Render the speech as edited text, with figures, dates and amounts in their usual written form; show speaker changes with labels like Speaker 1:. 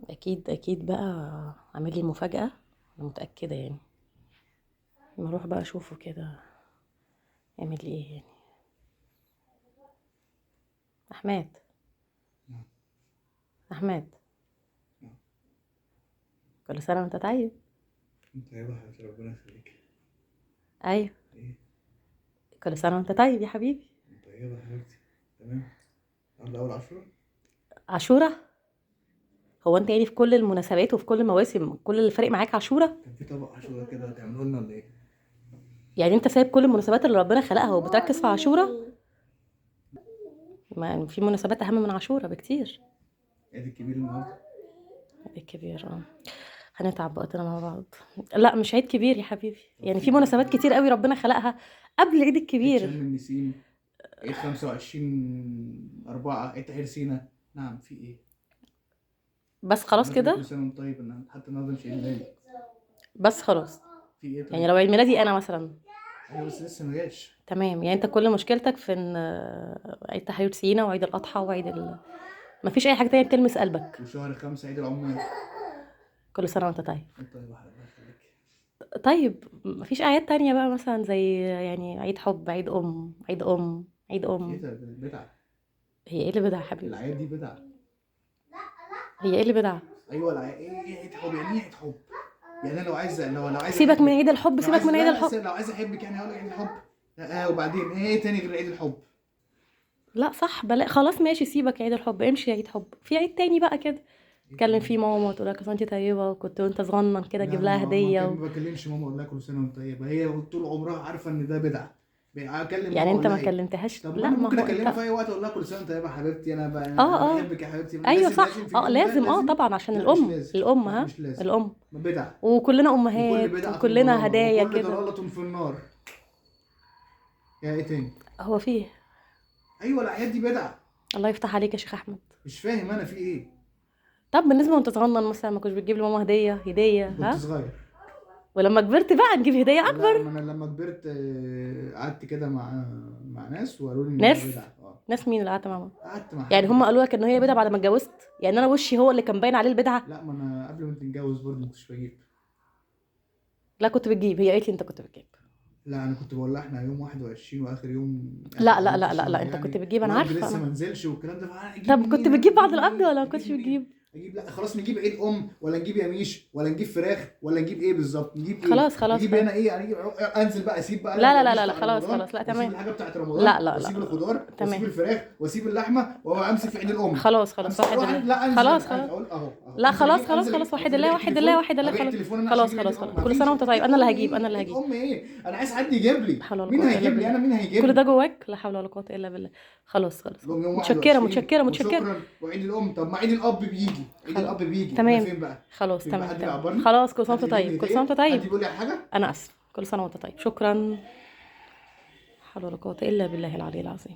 Speaker 1: اكيد اكيد بقى عامل لي مفاجأة، انا متأكدة يعني. لما اروح بقى اشوفه كده يعمل لي ايه يعني. احمد.
Speaker 2: نعم.
Speaker 1: احمد.
Speaker 2: نعم.
Speaker 1: كل سنة وانت طيب.
Speaker 2: انت يا حبيبتي ربنا يخليك.
Speaker 1: ايوه.
Speaker 2: ايه؟
Speaker 1: كل سنة وانت طيب يا حبيبي.
Speaker 2: انت ايه يا حبيبتي؟ تمام. النهارده اول عاشوره.
Speaker 1: عاشوره؟ هو انت يعني في كل المناسبات وفي كل المواسم كل اللي فارق معاك عاشوره؟
Speaker 2: كان في طبق عاشوره كده هتعملوه لنا ولا ايه؟
Speaker 1: يعني انت سايب كل المناسبات اللي ربنا خلقها وبتركز في عاشوره؟ ما في مناسبات اهم من عاشوره بكتير.
Speaker 2: عيد الكبير النهارده.
Speaker 1: عيد الكبير هنتعب وقتنا مع بعض. لا مش عيد كبير يا حبيبي، يعني في مناسبات كتير قوي ربنا خلقها قبل عيد الكبير.
Speaker 2: عيد شم النسيم، عيد 25/4، عيد تحرير سينا. نعم في ايه؟
Speaker 1: بس خلاص كده؟
Speaker 2: كل سنة وانت طيب. حتى النهارده مش عيد ميلادي.
Speaker 1: بس خلاص.
Speaker 2: في ايه طيب؟
Speaker 1: يعني لو عيد ميلادي انا مثلا.
Speaker 2: ايوه بس لسه ما جاش.
Speaker 1: تمام، يعني انت كل مشكلتك في ان عيد تحرير سينا وعيد الاضحى وعيد مفيش اي حاجة تانية بتلمس قلبك.
Speaker 2: وشهر 5 عيد العمال.
Speaker 1: كل سنة وانت طيب.
Speaker 2: انت طيب يا حبيبي، الله يخليك.
Speaker 1: طيب مفيش اعياد تانية بقى مثلا زي يعني عيد حب، عيد ام، عيد ام، عيد ام؟
Speaker 2: ايه ده؟ بدعة.
Speaker 1: هي ايه اللي بدعة يا حبيبي؟
Speaker 2: الاعياد دي بدعة.
Speaker 1: هي ايه اللي بدعة؟
Speaker 2: ايوه ايه عيد حب؟ يعني ايه عيد حب؟ يعني انا لو عايز لو عايز
Speaker 1: سيبك من عيد الحب، سيبك من عيد الحب.
Speaker 2: لو عايز احبك يعني هقول لك عيد الحب. وبعدين ايه تاني غير عيد الحب؟
Speaker 1: لا صح، بلا خلاص ماشي، سيبك عيد الحب، امشي عيد حب. في عيد تاني بقى كده تكلم فيه ماما تقول لها انت طيبة، وكنت وانت صغنن كده تجيب لها هديه.
Speaker 2: ما بكلمش ماما اقول لها كل سنة وانت طيبة، هي طول عمرها عارفه ان ده بدعة. اكلم
Speaker 1: يعني انت ما كلمتهاش؟
Speaker 2: طب
Speaker 1: لا
Speaker 2: ما ممكن اكلمها في اي وقت اقول لها كل سنة وانت طيبة يا حبيبتي، انا بقى انا بحبك يا حبيبتي.
Speaker 1: ايوه صح، لازم طبعا عشان الام. الام ها الام
Speaker 2: بدعة،
Speaker 1: وكلنا امهات وكلنا هدايا كده.
Speaker 2: وكل ضلاله في النار. يا ايه تاني؟
Speaker 1: هو فيه؟
Speaker 2: ايوه الاعياد دي بدعة.
Speaker 1: الله يفتح عليك يا شيخ احمد.
Speaker 2: مش فاهم انا في ايه.
Speaker 1: طب بالنسبة وانت صغنن مثلا ما كنتش بتجيب لماما هديه؟ هديه
Speaker 2: كنت صغير.
Speaker 1: ولما كبرت بقى نجيب هديه اكبر.
Speaker 2: لا ما انا لما كبرت قعدت كده مع ناس وقالوا لي
Speaker 1: ناس بدعة. ناس مين اللي قعدت معاهم؟
Speaker 2: قعدت مع
Speaker 1: يعني هم قالوا لك ان هي بدعة بعد ما اتجوزت؟ يعني انا وشي هو اللي كان باين عليه البدعة؟
Speaker 2: لا ما انا قبل ما تتجوز برضه ما كنتش بجيب.
Speaker 1: لا كنت بتجيب، هي قالت لي انت كنت بتجيب.
Speaker 2: لا انا كنت بقول لها احنا يوم 21 واخر يوم.
Speaker 1: لا لا لا لا, لا انت يعني كنت بتجيب، انا عارفه.
Speaker 2: لسه ما نزلش والكلام ده.
Speaker 1: طب كنت بتجيب بعد القبض ولا ما كنتش بتجيب؟
Speaker 2: اجيب. لا خلاص نجيب عيد ام ولا نجيب يميش ولا نجيب فراخ ولا نجيب ايه بالظبط؟ نجيب ايه؟
Speaker 1: خلاص خلاص
Speaker 2: نجيب انا ايه؟ انا انزل بقى اسيب بقى.
Speaker 1: لا لا لا لا خلاص خلاص لا تمام.
Speaker 2: اسيب الحاجة بتاعت رمضان،
Speaker 1: لا لا
Speaker 2: واسيب الخضار واسيب الفراخ واسيب اللحمة وامسك في عيد الام.
Speaker 1: خلاص خلاص واحد الله.
Speaker 2: لا
Speaker 1: خلاص خلاص
Speaker 2: اهو.
Speaker 1: لا خلاص خلاص خلاص واحد الله واحد الله واحد الله. خلاص خلاص خلاص خلاص كل سنة وانت طيب. انا اللي هجيب، انا اللي هجيب.
Speaker 2: ام ايه؟ انا عايز حد يجيب لي. مين هيجيب لي؟ انا مين هيجيب لي؟
Speaker 1: كل ده جواك؟ لا حول ولا قوة الا بالله. خلاص خلاص متشكره متشكره متشكره.
Speaker 2: وعيد الام. طب ما عيد الاب بيجي، عيد الاب بيجي.
Speaker 1: تمام.
Speaker 2: فين بقى؟
Speaker 1: خلاص تمام خلاص. كل سنة وانت طيب، كل سنة وانت طيب.
Speaker 2: حد بيقول لي حاجة؟
Speaker 1: انا اسف. كل سنة وانت طيب. شكرا. لا حول ولا قوة الا بالله العلي العظيم.